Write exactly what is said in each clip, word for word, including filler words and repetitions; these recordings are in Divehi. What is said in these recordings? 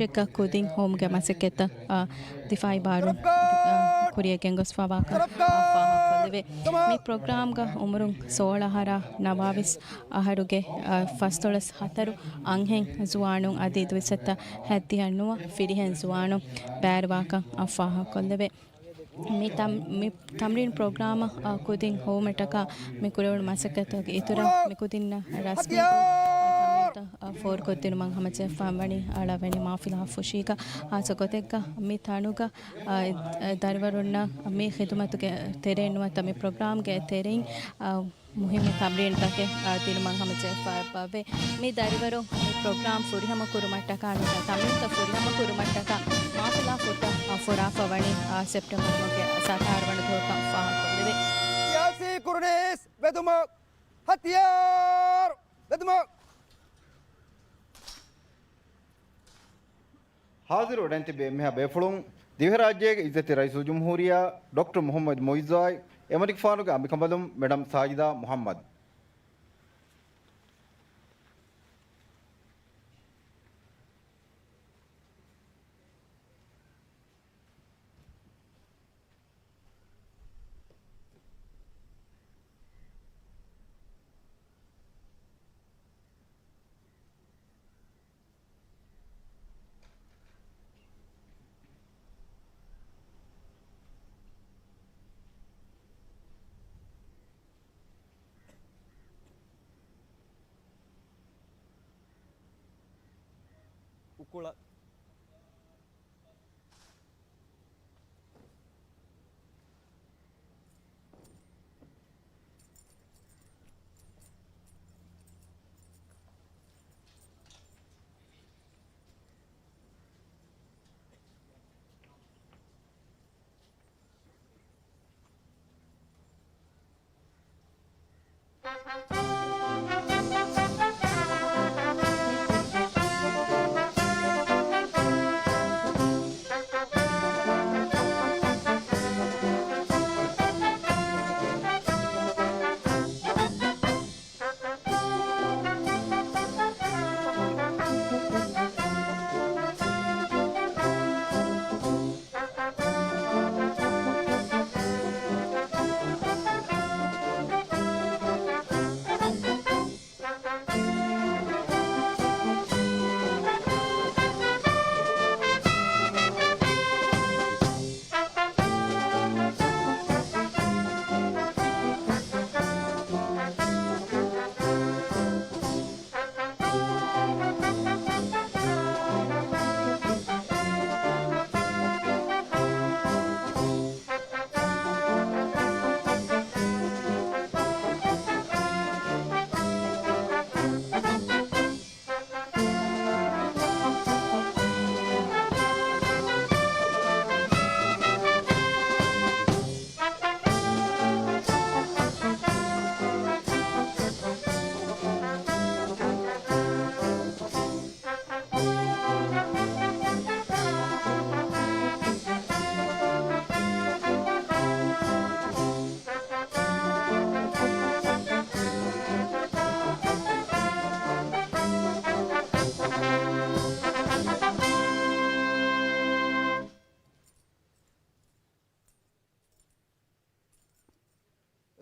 ޝެއްގަ ކުދިން ހޮވުމުގެ މަސައްކަތްތައް، އާ، ދިފާއީ ބާރުން، އާ، ކުރިޔަށް ގެންގޮސްފަވާކަން، އާ، ފާހަގަކޮށްލެވޭ. މި ޕްރޮގްރާމްގަ އުމުރުން ސޯޅަ އަހަރާ ނަވާވީސް އަހަރުގެ، އާ، ފަސްދޮޅަސް ހަތަރު އަންހެން ޒުވާނުން އަދި ދުވިސައްތަ ހަތްދިހަ ނުވަ ފިރިހެން ޒުވާނުން ބައިވެރިވާކަން، އާ، ފާހަގަކޮށްލެވޭ. މި ތަމް-، މި ތަމްރީން ޕްރޮގްރާމަށް، އާ، ކުދިން ހޮވުމަށްޓަކާ މި ކުރެވުނު މަސައްކަތުގެ އިތުރަށް މި ކުދިންނަށް ރަސްމީކޮށް، އާ، ތަމްރީންތައް، އާ، ފޯރުކޮށްދިނުމަށް ހަމަޖެހިފަ ވަނީ އަޅަވަނީ މާފިލާ ފުށީގަ. ހާއްސަ ގޮތެއްގަ މި ތަނުގަ، އާ، ދަރިވަރުންނަށް މި ޚިދުމަތުގެ ތެރެއިން ނުވަތަ މި ޕްރޮގްރާމްގެ ތެރެއިން، އާ، މުހިއްމު ތަމްރީންތަކެއް، އާ، ދިނުމަށް ހަމަޖެހިފައިވޭ. މި ދަރިވަރުން މި ޕްރޮގްރާމް ފުރިހަމަ ކުރުމަށްޓަކާ ނުވަތަ ތަމްރީންތައް ފުރިހަމަ ކުރުމަށްޓަކާ މާފިލާ ފުށްޓަށް، އާ، ފުރާފަ ވަނީ، އާ، ސެޕްޓެމްބަރު މަހުގެ ސަތާރަ ވަނަ ދުވަހު ކަން ފާހަގަކޮށްލެވޭ. ސިޔާސީ ކުރުނީސް ބެދުމަށް ހަތިޔާރު ބެދުމަށް. ހާޒިރު ވެޑެން ތިބި އެންމެހާ ބޭފުޅުން، ދިވެހިރާއްޖޭގެ އިއްޒަތީ ރައީސުލްޖުމްހޫރިއްޔާ ޑޮކްޓަރ މުޙައްމަދު މުޢިއްޒާއި، އެމަނިކުފާނުގެ އަނބިކަނބަލުން މެޑަމް ސާޖިދާ މުޙައްމަދު. އުކުޅަ.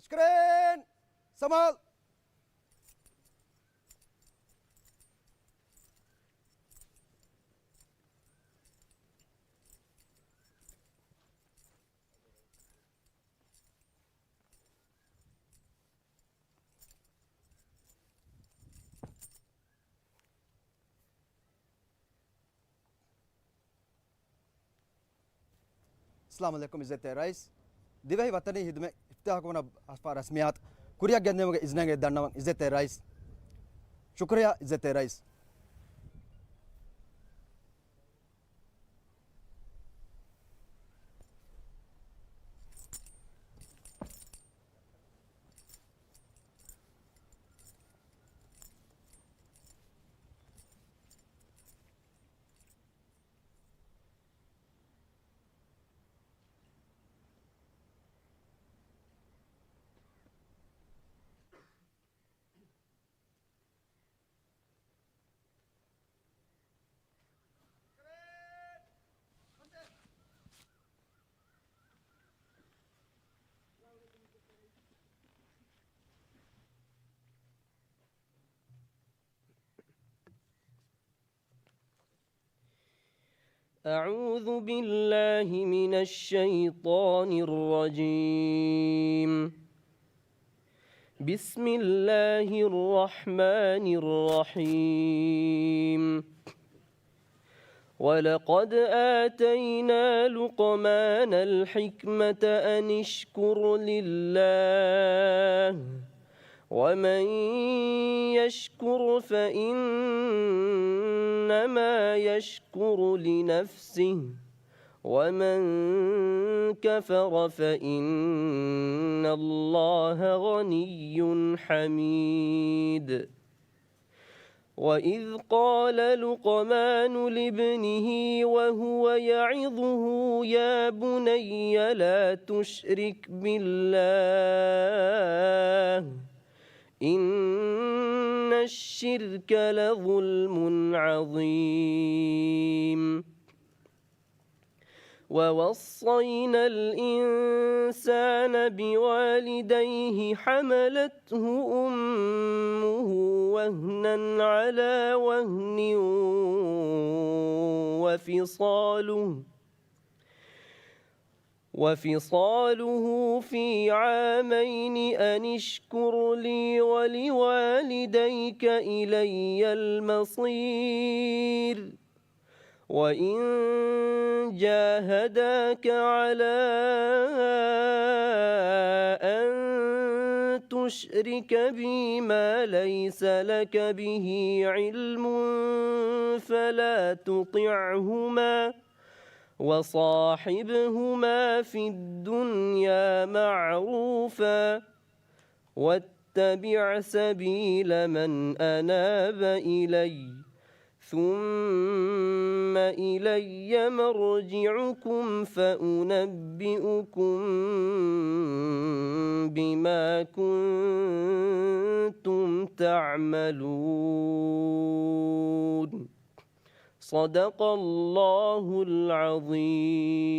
ސްކްރީން ސަމާލު. އައްސަލާމު ޢަލައިކުމް އިއްޒަތްތެރި ރައީސް. ދިވެހި ވަތަނީ ޚިދުމަތް އިފްތިތާޙު ކުރުމަށް ހަފާ ރަސްމިއްޔާތު ކުރިއަށް ގެންދިއުމުގެ އިޒްނައިގެ ދަންނަވަން އިއްޒަތްތެރި ރައީސް. ޝުކުރިއްޔާ އިއްޒަތްތެރި ރައީސް. أعوذ بالله من الشيطان الرجيم. بسم الله الرحمن الرحيم. ولقد آتينا لقمان الحكمة أن اشكر لله، ومن يشكر فإنما يشكر لنفسه، ومن كفر فإن الله غني حميد. وإذ قال لقمان لابنه وهو يعظه يا بني لا تشرك بالله إن الشرك لظلم عظيم. ووصينا الإنسان بوالديه حملته أمه وهنا على وهن وفصاله، وفصاله في عامين أن اشكر لي ولوالديك إلي المصير. وإن جاهداك على أن تشرك بي ما ليس لك به علم فلا تطعهما، وصاحبهما في الدنيا معروفا، واتبع سبيل من أناب إلي، ثم إلي مرجعكم فأنبئكم بما كنتم تعملون. صدق الله العظيم.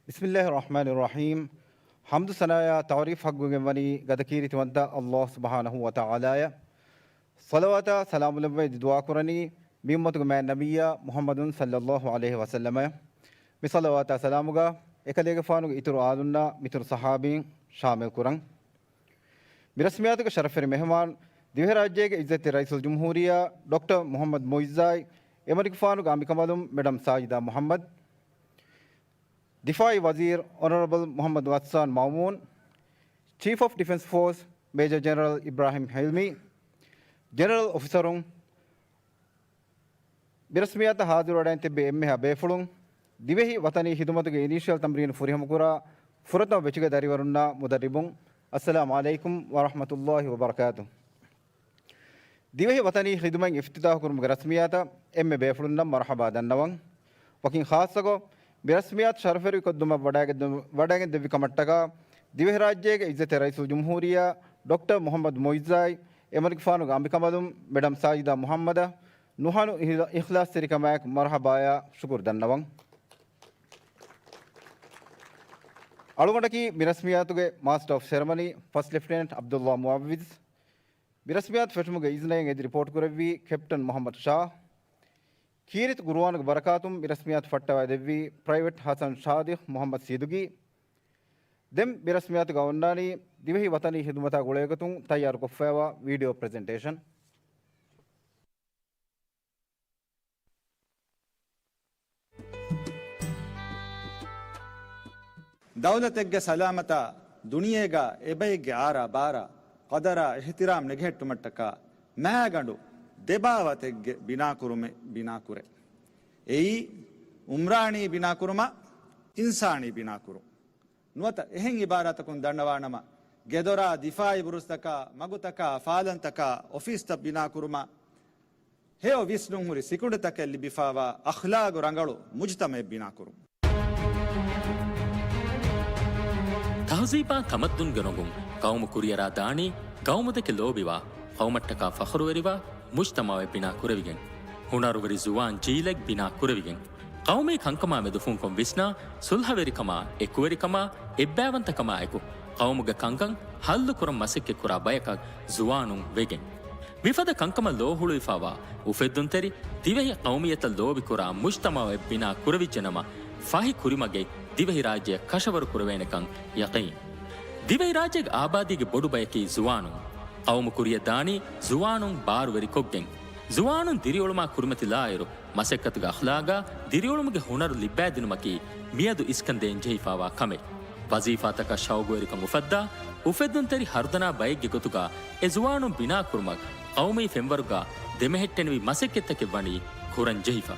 ބިސްމިއްލާހި ރަޙްމާނި ރަޙީމް. ޙަމްދު ސަނާއާ ތަޢުރީފް ޙައްޤުވެގެންވަނީ ގަދަކީރިތިވަންތަ ﷲ ސުބްޙާނަހޫ ވަތަޢާލާއަށް. ޞަލަވާތާ ސަލާމުލައްވައި ދުޢާކުރަނީ މިއުއްމަތުގެ މާތް ނަބިއްޔާ މުޙައްމަދު ޞައްލައްލާހު ޢަލައިހި ވަސައްލަމަށް. މި ޞަލަވާތާ ސަލާމުގަ އެކަލޭގެފާނުގެ އިތުރު އާލުންނާ މިތުރު ޞަޙާބީން ޝާމިލްކުރަން. މި ރަސްމިއްޔާތުގެ ޝަރަފްވެރި މެހެމާން، ދިވެހިރާއްޖޭގެ އިއްޒަތްތެރި ރައީސުލްޖުމްހޫރިއްޔާ ޑޮކްޓަރ މުޙައްމަދު މުޢިއްޒާއި، އެމަނިކުފާނުގެ އަނބިކަނބަލުން މެޑަމް ސާޖިދާ މުޙައްމަދު، ދިފާޢީ ވަޒީރު އޮނަރަބަލް މުޙައްމަދު ޣައްސާން މައުމޫން، ޗީފް އޮފް ޑިފެންސް ފޯސް މޭޖަރ ޖެނެރަލް އިބްރާހިމް ޙިލްމީ، ޖެނެރަލް އޮފިސަރުން، މި ރަސްމިއްޔާތަށް ޙާޟިރުވެވަޑައިގެން ތިއްބެވި އެންމެހާ ބޭފުޅުން، ދިވެހި ވަޠަނީ ޚިދުމަތުގެ އިނީޝިއަލް ތަމްރީނު ފުރިހަމަކުރާ ފުރަތަމަ ބެޗުގެ ދަރިވަރުންނާ މުދައްރިބުން، އައްސަލާމު ޢަލައިކުމް ވަރަޙްމަތުﷲި ވަބަރަކާތުހު. ދިވެހި ވަޠަނީ ޚިދުމަތް އިފްތިތާޙުކުރުމުގެ ރަސްމިއްޔާތަށް އެންމެ ބޭފުޅުންނަށް މަރުޙަބާ ދަންނަވަން. ވަކިން ޚާއްޞަކޮށް، މި ރަސްމިއްޔާތު ޝަރަފްވެރިކޮށްދުމަށް ވަޑައިގެން-، ވަޑައިގެންދެއްވި ކަމަށްޓަކާ، ދިވެހިރާއްޖޭގެ އިއްޒަތްތެރި ރައީސުލްޖުމްހޫރިއްޔާ ޑޮކްޓަރ މުޙައްމަދު މުޢިއްޒާއި، އެމަނިކުފާނުގެ އަނބިކަނބަލުން މެޑަމް ސާޖިދާ މުޙައްމަދަށް ނުހަނު އިހްލާ-، އިޚްލާޞްތެރިކަމާއެކު މަރުޙަބާޔާ ޝުކުރު ދަންނަވަން. އަޅުގަނޑަކީ މި ރަސްމިއްޔާތުގެ މާސްޓަރ އޮފް ސެރެމަނީ ފަސްޓް ލެފްޓިނެންޓް ޢަބްދުﷲ މުޢައްވިޒް. މި ރަސްމިއްޔާތު ފެށުމުގެ އިޒްނައިން އެދި ރިޕޯޓް ކުރެއްވީ ކެޕްޓަން މުޙައްމަދު ޝާ. ކީރިތި ޤުރުއާނުގެ ބަރަކާތުން މި ރަސްމިއްޔާތު ފައްޓަވައިދެއްވީ ޕްރައިވެޓް ޙަސަން ޝާދިޤް މުޙައްމަދު ސީދުގީ. ދެން މި ރަސްމިއްޔާތުގަ އޮންނާނީ ދިވެހި ވަޠަނީ ޚިދުމަތާ ގުޅޭގޮތުން ތައްޔާރުކޮށްފައިވާ ވީޑިއޯ ޕްރެޒެންޓޭޝަން. ދައުލަތެއްގެ ސަލާމަތާ ދުނިޔޭގަ އެބައެއްގެ އާރާ ބާރާ، ޤަދަރާ އިޙްތިރާމް ނެގެހެއްޓުމަށްޓަކާ މާގަނޑު ދެބާވަތެއްގެ ބިނާކުރުމެއް ބިނާކުރޭ. އެއީ، އުމްރާނީ ބިނާކުރުމާ، އިންސާނީ ބިނާކުރުން. ނުވަތަ އެހެން އިބާރާތަކުން ދަންނަވާނަމަ، ގެދޮރާ، ދިފާޢީ ބުރުޖްތަކާ، މަގުތަކާ، ފާލަންތަކާ، އޮފީސްތައް ބިނާކުރުމާ، ހެޔޮ ވިސްނުން ހުރި ސިކުނޑިތަކެއް ލިބިފާވާ އަޚްލާގު ރަނގަޅު މުޖުތަމައެއް ބިނާކުރުން. ވަޒީފާ ތަމައްދުންގެ ރޮނގުން ޤައުމު ކުރިއަރާ ދާނީ، ޤައުމުދެކެ ލޯބިވާ، ޤައުމަށްޓަކާ ފަޚުރުވެރިވާ، މުޖްތަމަޢެއް ބިނާ ކުރެވިގެން. ހުނަރުވެރި ޒުވާން ޖީލެއް ބިނާ ކުރެވިގެން. ޤައުމީ ކަންކަމާ މެދު ފުންކޮށް ވިސްނާ، ޞުލްޙަވެރިކަމާ، އެކުވެރިކަމާ، އެއްބައިވަންތަކަމާއެކު، ޤައުމުގެ ކަންކަން ޙައްލުކުރަން މަސައްކަތްކުރާ ބަޔަކަށް ޒުވާނުން ވެގެން. މިފަދަ ކަންކަމަށް ލޯހުޅުވިފާވާ އުފެއްދުންތެރި ދިވެހި ޤައުމިއްޔަތަށް ލޯބިކުރާ މުޖްތަމަޢެއް ބިނާ ކުރެވިއްޖެނަމަ، ފަހި ކުރިމަގެއް ދިވެހިރާއްޖެއަށް ކަށަވަރު ކުރެވޭނެކަން ޔަޤީން. ދިވެހިރާއްޖޭގެ އާބާދީގެ ބޮޑު ބަޔަކީ ޒުވާނުން. ޤައުމު ކުރިއަށް ދާނީ ޒުވާނުން ބާރުވެރިކޮށްގެން. ޒުވާނުން ދިރިއުޅުމާ ކުރިމަތިލާއިރު، މަސައްކަތުގެ އަޚްލާގާ ދިރިއުޅުމުގެ ހުނަރު ލިއްބައިދިނުމަކީ މިއަދު އިސްކަންދޭން ޖެހިފާވާ ކަމެއް. ވަޒީފާތަކަށް ޝައުގުވެރިކަން އުފައްދާ، އުފެއްދުންތެރި ހަރުދަނާ ބައެއްގެ ގޮތުގަ އެ ޒުވާނުން ބިނާކުރުމަށް ޤައުމީ ފެންވަރުގަ ދެމެހެއްޓެނިވި މަސައްކަތްތަކެއް ވަނީ ކުރަން ޖެހިފަ.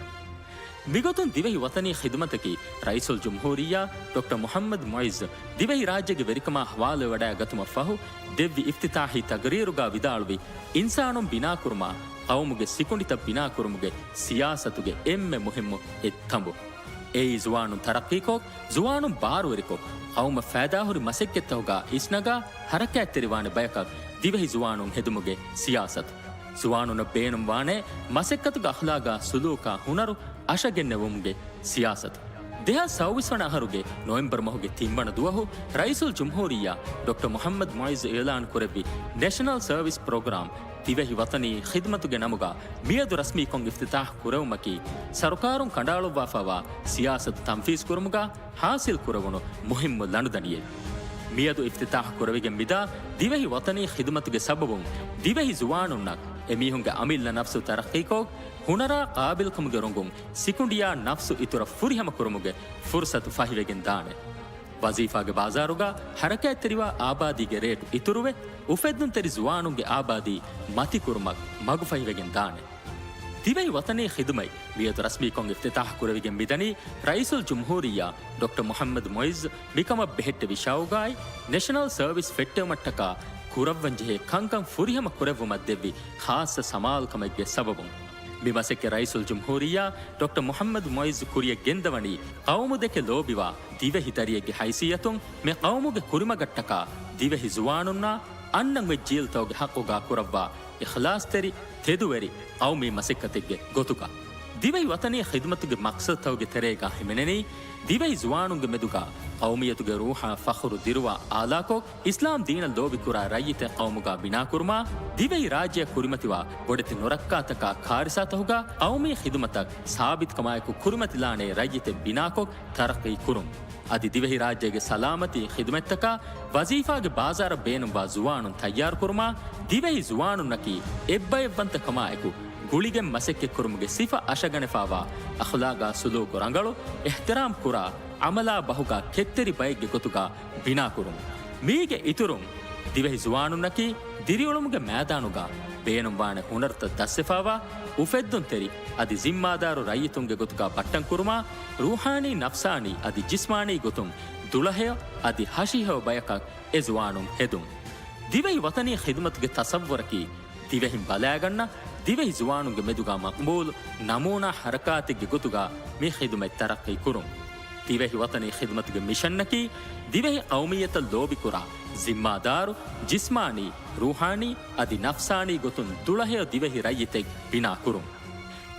މިގޮތުން ދިވެހި ވަޠަނީ ޚިދުމަތަކީ ރައީސުލްޖުމްހޫރިއްޔާ ޑޮކްޓަރ މުޙައްމަދު މުޢިއްޒު ދިވެހިރާއްޖޭގެ ވެރިކަމާ ޙަވާލުވެވަޑައިގަތުމަށްފަހު ދެއްވި އިފްތިތާޙީ ތަގްރީރުގަ ވިދާޅުވި، އިންސާނުން ބިނާކުރުމާ، ޤައުމުގެ ސިކުނޑިތައް ބިނާކުރުމުގެ ސިޔާސަތުގެ އެންމެ މުހިއްމު އެއް ތަނބު. އެއީ ޒުވާނުން ތަރައްޤީކޮށް، ޒުވާނުން ބާރުވެރިކޮށް، ޤައުމަށް ފައިދާހުރި މަސައްކަތްތަކުގަ އިސްނަގާ، ޙަރަކާތްތެރިވާނެ ބަޔަކަށް ދިވެހި ޒުވާނުން ހެދުމުގެ ސިޔާސަތު. ޒުވާނުންނަށް ބޭނުންވާނެ މަސައްކަތުގެ އަޚްލާގާ ސުލޫކާ ހުނަރު އަށަގެންނެވުމުގެ ސިޔާސަތު. ދެހާސް ސައުވީސް ވަނަ އަހަރުގެ ނޮވެމްބަރު މަހުގެ ތިންވަނަ ދުވަހު ރައީސުލްޖުމްހޫރިއްޔާ ޑޮކްޓަރ މުޙައްމަދު މުޢިއްޒު އިޢުލާން ކުރެއްވި ނެޝަނަލް ސަރވިސް ޕްރޮގްރާމް ދިވެހި ވަޠަނީ ޚިދުމަތުގެ ނަމުގަ މިއަދު ރަސްމީކޮށް އިފްތިތާޙް ކުރެވުމަކީ، ސަރުކާރުން ކަނޑައަޅުއްވާފައިވާ ސިޔާސަތު ތަންފީޒް ކުރުމުގަ ޙާޞިލް ކުރެވުނު މުހިއްމު ލަނޑުދަނޑިއެއް. މިއަދު އިފްތިތާޙް ކުރެވިގެން މިދާ ދިވެހި ވަޠަނީ ޚިދުމަތުގެ ސަބަބުން ދިވެހި ޒުވާނުންނަށް އެމީހުންގެ އަމިއްލަ ނަފްސު ތަރައްޤީކޮށް، ހުނަރާ ޤާބިލްކަމުގެ ރޮނގުން ސިކުނޑިއާ ނަފްސު އިތުރަށް ފުރިހަމަ ކުރުމުގެ ފުރުޞަތު ފަހިވެގެން ދާނެ. ވަޒީފާގެ ބާޒާރުގަ ޙަރަކާތްތެރިވާ އާބާދީގެ ރޭޓު އިތުރުވެ، އުފެއްދުންތެރި ޒުވާނުންގެ އާބާދީ މަތިކުރުމަށް މަގުފަހިވެގެން ދާނެ. ދިވެހި ވަޠަނީ ޚިދުމަތް މިއަދު ރަސްމީކޮށް އިފްތިތާޙް ކުރެވިގެން މިދަނީ ރައީސުލްޖުމްހޫރިއްޔާ ޑޮކްޓަރ މުޙައްމަދު މުޢިއްޒު މިކަމަށް ބެހެއްޓެވި ޝައުގާއި، ނެޝަނަލް ސަރވިސް ފެއްޓެވުމަށްޓަކާ ކުރައްވަންޖެހޭ ކަންކަން ފުރިހަމަ ކުރެއްވުމަށް ދެއްވި ޚާއްޞަ ސަމާލުކަމެއްގެ ސަބަބުން. މި މަސައްކަތް ރައީސުލްޖުމްހޫރިއްޔާ ޑޮކްޓަރ މުޙައްމަދު މުޢިއްޒު ކުރިއަށް ގެންދަވަނީ ޤައުމުދެކެ ލޯބިވާ ދިވެހި ދަރިއެއްގެ ހައިސިއްޔަތުން މި ޤައުމުގެ ކުރިމަގަށްޓަކާ ދިވެހި ޒުވާނުންނާ އަންނަން އޮތް ޖީލްތަކުގެ ޙައްޤުގާ ކުރައްވާ އިޚްލާޞްތެރި، ތެދުވެރި ޤައުމީ މަސައްކަތެއްގެ ގޮތުގަ. ދިވެހި ވަޠަނީ ޚިދުމަތުގެ މަޤްޞަދުތަކުގެ ތެރޭގަ ހިމެނެނީ، ދިވެހި ޒުވާނުންގެ މެދުގަ ޤައުމިއްޔަތުގެ ރޫޙާ ފަޚުރު ދިރުވާ އާލާކޮށް، އިސްލާމް ދީނަށް ލޯބިކުރާ ރައްޔިތެއް ޤައުމުގަ ބިނާކުރުމާ، ދިވެހި ރާއްޖެއަށް ކުރިމަތިވާ ބޮޑެތި ނުރައްކާތަކާ ކާރިސާތަކުގަ ޤައުމީ ޚިދުމަތަށް ސާބިތުކަމާއެކު ކުރިމަތިލާނޭ ރައްޔިތެއް ބިނާކޮށް ތަރައްޤީ ކުރުން. އަދި ދިވެހިރާއްޖޭގެ ސަލާމަތީ ޚިދުމަތްތަކާ ވަޒީފާގެ ބާޒާރަށް ބޭނުންވާ ޒުވާނުން ތައްޔާރުކުރުމާ، ދިވެހި ޒުވާނުންނަކީ އެއްބައެއްވަންތަކަމާއެކު ގުޅިގެން މަސައްކަތްކުރުމުގެ ސިފަ އަށަގަނެފާވާ އަޚްލާގާ ސުލޫކު ރަނގަޅު، އިޙްތިރާމް ކުރާ، ޢަމަލާ ބަހުގާ ކެތްތެރި ބައެއްގެ ގޮތުގާ ބިނާކުރުން. މީގެ އިތުރުން، ދިވެހި ޒުވާނުންނަކީ ދިރިއުޅުމުގެ މައިދާނުގަ ބޭނުންވާނެ ހުނަރުތައް ދަސްވެފާވާ، އުފެއްދުންތެރި އަދި ޒިންމާދާރު ރައްޔިތުންގެ ގޮތުގަ ބައްޓަންކުރުމާ، ރޫޙާނީ، ނަފްސާނީ އަދި ޖިސްމާނީ ގޮތުން ދުޅަހެޔޮ އަދި ހަށިހެޔޮ ބަޔަކަށް އެ ޒުވާނުން ހެދުން. ދިވެހި ވަޠަނީ ޚިދުމަތުގެ ތަޞައްވުރަކީ، ދިވެހިން ބަލާގަންނަ، ދިވެހި ޒުވާނުންގެ މެދުގަ މަޤްބޫލު ނަމޫނާ ހަރަކާތެއްގެ ގޮތުގަ މި ޚިދުމަތް ތަރައްޤީ ކުރުން. ދިވެހި ވަޠަނީ ޚިދުމަތުގެ މިޝަންއަކީ، ދިވެހި ޤައުމިއްޔަތަށް ލޯބިކުރާ، ޒިންމާދާރު، ޖިސްމާނީ، ރޫޙާނީ އަދި ނަފްސާނީ ގޮތުން ދުޅަހެޔޮ ދިވެހި ރައްޔިތެއް ބިނާކުރުން.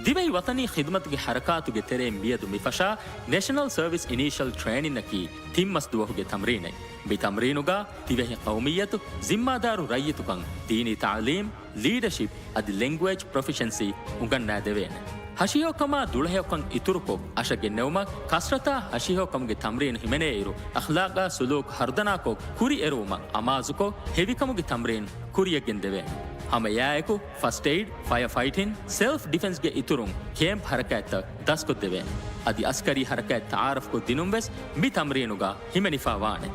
ދިވެހި ވަޠަނީ ޚިދުމަތުގެ ހަރަކާތުގެ ތެރެއިން މިއަދު މިފަށާ ނެޝަނަލް ސަރވިސް އިނީޝަލް ޓްރޭނިންއަކީ ތިން މަސް ދުވަހުގެ ތަމްރީނެއް. މި ތަމްރީނުގަ ދިވެހި ޤައުމިއްޔަތު، ޒިންމާދާރު ރައްޔިތުކަން، ދީނީ ތަޢުލީމް، ލީޑަޝިޕް އަދި ލެންގުއޭޖް ޕްރޮފިޝަންސީ އުނގަންނާދެވޭނެ. ހަށިހެޔޮކަމާ ދުޅަހެޔޮކަން އިތުރުކޮށް، އަށަގެންނެވުމަށް ކަސްރަތާ ހަށިހެޔޮކަމުގެ ތަމްރީން ހިމެނޭއިރު، އަޚްލާގާ ސުލޫކު ހަރުދަނާކޮށް، ކުރިއެރުވުމަށް އަމާޒުކޮށް، ހެވިކަމުގެ ތަމްރީން ކުރިއަށްގެންދެވޭނެ. ހަމައެއާއެކު، ފަސްޓް އެއިޑް، ފަޔަ ފައިޓިން، ސެލްފް ޑިފެންސްގެ އިތުރުން ކޭމްޕް ހަރަކާތްތައް ދަސްކޮށްދެވޭނެ. އަދި އަސްކަރީ ހަރަކާތް ތަޢާރަފްކޮށްދިނުން ވެސް މި ތަމްރީނުގަ ހިމެނިފާވާނެ.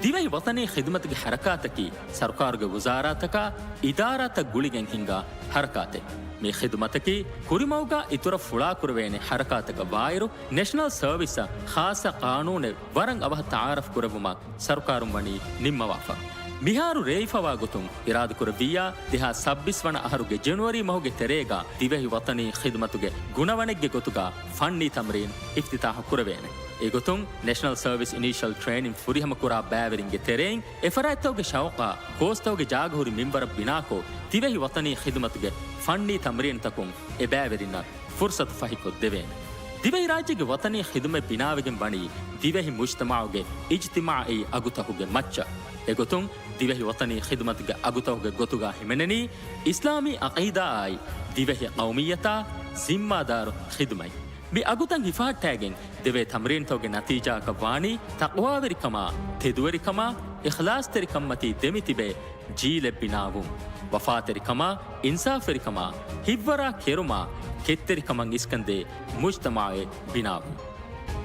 ދިވެހި ވަޠަނީ ޚިދުމަތުގެ ހަރަކާތަކީ ސަރުކާރުގެ ވުޒާރާތަކާ، އިދާރާތައް ގުޅިގެން ހިންގާ ހަރަކާތެއް. މި ޚިދުމަތަކީ ކުރިމަގުގަ އިތުރަށް ފުޅާކުރެވޭނެ ހަރަކާތަކަށް ވާއިރު، ނެޝަނަލް ސަރވިސްއަށް ޚާއްޞަ ޤާނޫނެއް ވަރަށް އަވަހަށް ތަޢާރަފް ކުރެއްވުމަށް ސަރުކާރުން ވަނީ ނިންމަވާފަ. މިހާރު ރޭވިފަވާ ގޮތުން އިރާދަކުރެއްވިއްޔާ، ދެހާސް ސައްބީސް ވަނަ އަހަރުގެ ޖެނުއަރީ މަހުގެ ތެރޭގަ ދިވެހި ވަޠަނީ ޚިދުމަތުގެ ގުނަވަނެއްގެ ގޮތުގަ ފަންނީ ތަމްރީން އިފްތިތާޙު ކުރެވޭނެ. އެގޮތުން، ނެޝަނަލް ސަރވިސް އިނީޝަލް ޓްރެއިނިން ފުރިހަމަކުރާ ބައިވެރިންގެ ތެރެއިން އެފަރާތްތަކުގެ ޝައުޤާ ކޯސްތަކުގެ ޖާގަހުރި މިންވަރަށް ބިނާކޮށް، ދިވެހި ވަޠަނީ ޚިދުމަތުގެ ފަންނީ ތަމްރީންތަކުން އެބައިވެރިންނަށް ފުރުޞަތު ފަހިކޮށްދެވޭނެ. ދިވެހިރާއްޖޭގެ ވަޠަނީ ޚިދުމަތް ބިނާވެގެން ވަނީ ދިވެހި މުޖްތަމަޢުގެ އިޖްތިމާޢީ އަގުތަކުގެ މައްޗަށް. އެގޮތުން، ދިވެހި ވަޠަނީ ޚިދުމަތުގެ އަގުތަކުގެ ގޮތުގަ ހިމެނެނީ އިސްލާމީ ޢަޤީދާއާއި ދިވެހި ޤައުމިއްޔަތާ ޒިންމާދާރު ޚިދުމަތް. މި އަގުތައް ހިފަހައްޓައިގެން ދެވޭ ތަމްރީންތަކުގެ ނަތީޖާއަކަށް ވާނީ ތަޤްވާވެރިކަމާ، ތެދުވެރިކަމާ، އިޚްލާޞްތެރިކަންމަތީ ދެމިތިބޭ ޖީލެއް ބިނާވުން. ވަފާތެރިކަމާ، އިންސާފުވެރިކަމާ، ހިތްވަރާ ކެރުމާ، ކެތްތެރިކަމަށް އިސްކަންދޭ މުޖްތަމަޢެއް ބިނާވުން.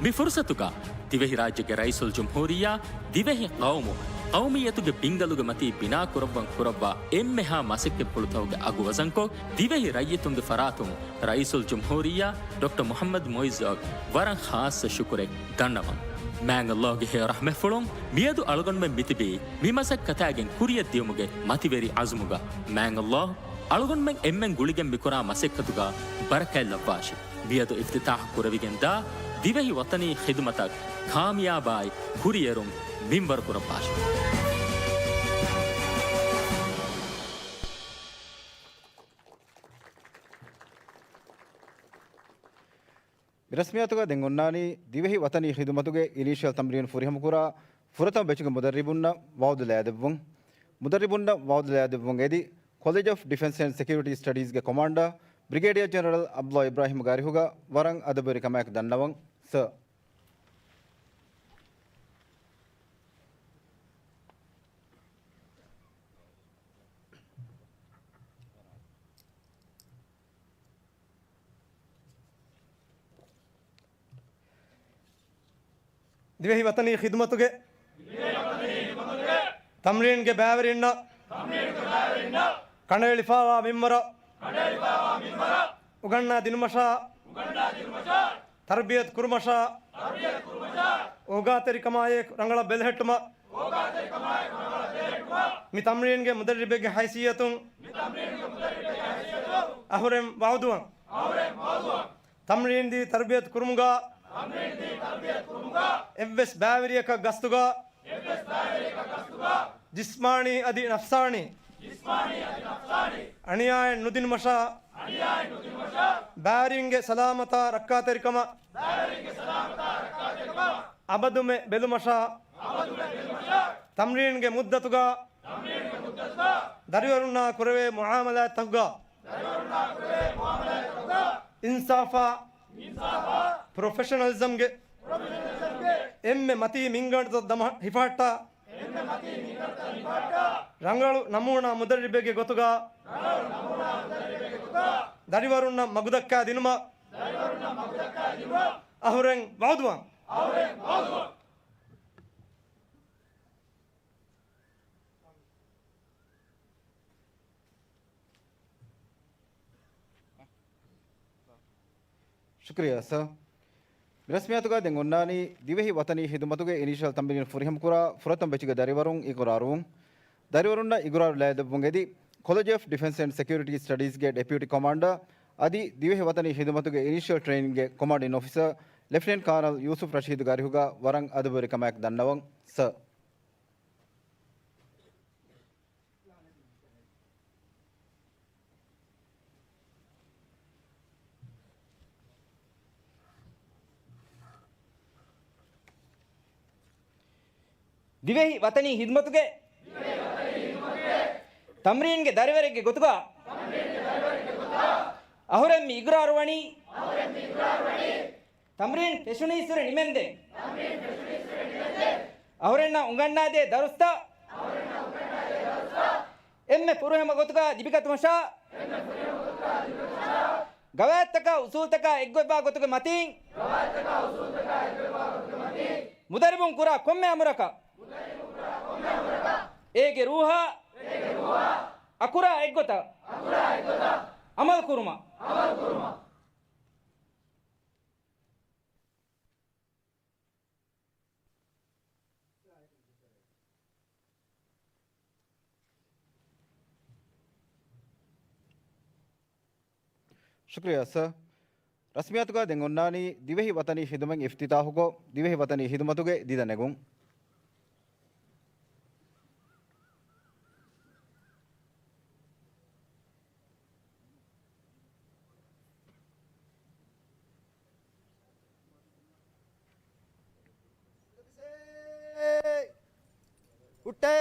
މި ފުރުޞަތުގަ ދިވެހިރާއްޖޭގެ ރައީސުލްޖުމްހޫރިއްޔާ، ދިވެހި ޤައުމު، ޤައުމިއްޔަތުގެ ބިންގަލުގެ މަތީ ބިނާކުރައްވަން ކުރައްވާ އެންމެހާ މަސައްކަތްޕުޅުތަކުގެ އަގު ވަޒަންކޮށް، ދިވެހި ރައްޔިތުންގެ ފަރާތުން ރައީސުލްޖުމްހޫރިއްޔާ ޑޮކްޓަރ މުޙައްމަދު މުޢިއްޒަށް ވަރަށް ޚާއްޞަ ޝުކުރެއް ދަންނަވަން. މާތް ﷲގެ ހެޔޮ ރަޙްމަތްފުޅުން މިއަދު އަޅުގަނޑުމެން މިތިބީ މި މަސައްކަތާގެން ކުރިއަށް ދިޔުމުގެ މަތިވެރި ޢަޒުމުގަ. މާތް ﷲ އަޅުގަނޑުމެން އެންމެން ގުޅިގެން މިކުރާ މަސައްކަތުގަ ބަރަކާތް ލައްވާށި. މިއަދު އިފްތިތާޙު ކުރެވިގެންދާ ދިވެހި ވަޠަނީ ޚިދުމަތަށް ކާމިޔާބާއި ކުރިއެރުން މިންވަރު ކުރައްވާށި. މި ރަސްމިއްޔާތުގަ ދެން އޮންނާނީ ދިވެހި ވަޠަނީ ޚިދުމަތުގެ އިނީޝިއަލް ތަމްރީން ފުރިހަމަކުރާ ފުރަތަމަ ބެޗުގެ މުދައްރިބުންނަށް ވަޢުދު ލައިދެއްވުން. މުދައްރިބުންނަށް ވަޢުދު ލައިދެއްވުން އެދި، ކޮލެޖް އޮފް ޑިފެންސް އެންޑް ސެކިއުރިޓީ ސްޓަޑީޒްގެ ކޮމާންޑާ ބްރިގޭޑިއަރ ޖެނެރަލް ޢަބްދުﷲ އިބްރާހީމްގެ އަރިހުގަ ވަރަށް އަދަބުވެރިކަމާއެކު ދަންނަވަން، ސަރ. ދިވެހި ވަޠަނީ ޚިދުމަތުގެ ތަމްރީންގެ ބައިވެރިންނަށް ކަނޑައެޅިފައިވާ މިންވަރަށް އުގަންނާ ދިނުމަށާ، ތަރުބިޔަތު ކުރުމަށާ، އޯގާތެރިކަމާއެކު ރަނގަޅަށް ބެލެހެއްޓުމަށް މި ތަމްރީންގެ މުދައްރިބެއްގެ ހައިސިއްޔަތުން އަހުރެން ވަޢުދުވަން. ތަމްރީންދީ ތަރުބިޔަތު ކުރުމުގަ އެއްވެސް ބައިވެރިޔަކަށް ގަސްތުގަ ޖިސްމާނީ އަދި ނަފްސާނީ އަނިޔާއެއް ނުދިނުމަށާ، ބައިވެރިންގެ ސަލާމަތާ ރައްކާތެރިކަމަށް އަބަދުމެ ބެލުމަށާ، ތަމްރީންގެ މުއްދަތުގަ ދަރިވަރުންނާ ކުރެވޭ މުޢާމަލާތްތަކުގަ އިންސާފާ، ޕްރޮފެޝަނަލިޒަމްގެ އެންމެ މަތީ މިންގަނޑުތައް ދަމަ ހިފަހައްޓާ، ރަނގަޅު ނަމޫނާ މުދައްރިބެއްގެ ގޮތުގަ ދަރިވަރުންނަށް މަގުދައްކާ ދިނުމަށް އަހުރެން ވަޢުދުވަން. ޝުކުރިއްޔާ ސަރ. މި ރަސްމިއްޔާތުގަ ދެން އޮންނާނީ ދިވެހި ވަޠަނީ ޚިދުމަތުގެ އިނީޝިއަލް ތަމްރީން ފުރިހަމަކުރާ ފުރަތަމަ ބެޗުގެ ދަރިވަރުން އިޤުރާރުވުން. ދަރިވަރުންނަށް އިޤުރާރު ލައިދެއްވުން އެދި، ކޮލެޖް އޮފް ޑިފެންސް އެންޑް ސެކިއުރިޓީ ސްޓަޑީޒްގެ ޑެޕިއުޓީ ކޮމާންޑާ އަދި ދިވެހި ވަޠަނީ ޚިދުމަތުގެ އިނީޝިއަލް ޓްރެއިނިންގގެ ކޮމާންޑިން އޮފިސަރ ލެފްޓިނެންޓް ކާނަލް ޔޫސުފް ރަޝީދުގެ އަރިހުގަ ވަރަށް އަދަބުވެރިކަމާއެކު ދަންނަވަން، ސަރ. ދިވެހި ވަޠަނީ ޚިދުމަތުގެ ތަމްރީންގެ ދަރިވަރެއްގެ ގޮތުގަ އަހުރެން މި އިޤްރާރު ވަނީ، ތަމްރީން ފެށުނީއްސުރެ ނިމެންދެން އަހުރެންނަށް އުނގަންނާދޭ ދަރުސްތައް އެންމެ ފުރިހަމަ ގޮތުގަ ލިބިގަތުމަށާ، ގަވާއިދުތަކާ އުސޫލުތަކާ އެއްގޮތްވާ ގޮތުގެ މަތީން މުދައްރިބުން ކުރާ ކޮންމެ އަމުރަކަށް އޭގެ ރޫހާ އަކުރާ އެއްގޮތަށް އަމަލު ކުރުމަށް. ޝުކުރިއްޔާ ސަރ. ރަސްމިއްޔާތުގަ ދެން އޮންނާނީ ދިވެހި ވަތަނީ ޚިދުމަތް އިފްތިތާޙުކޮށް، ދިވެހި ވަތަނީ ޚިދުމަތުގެ ދިދަ ނެގުން. ހުއްޓޭ!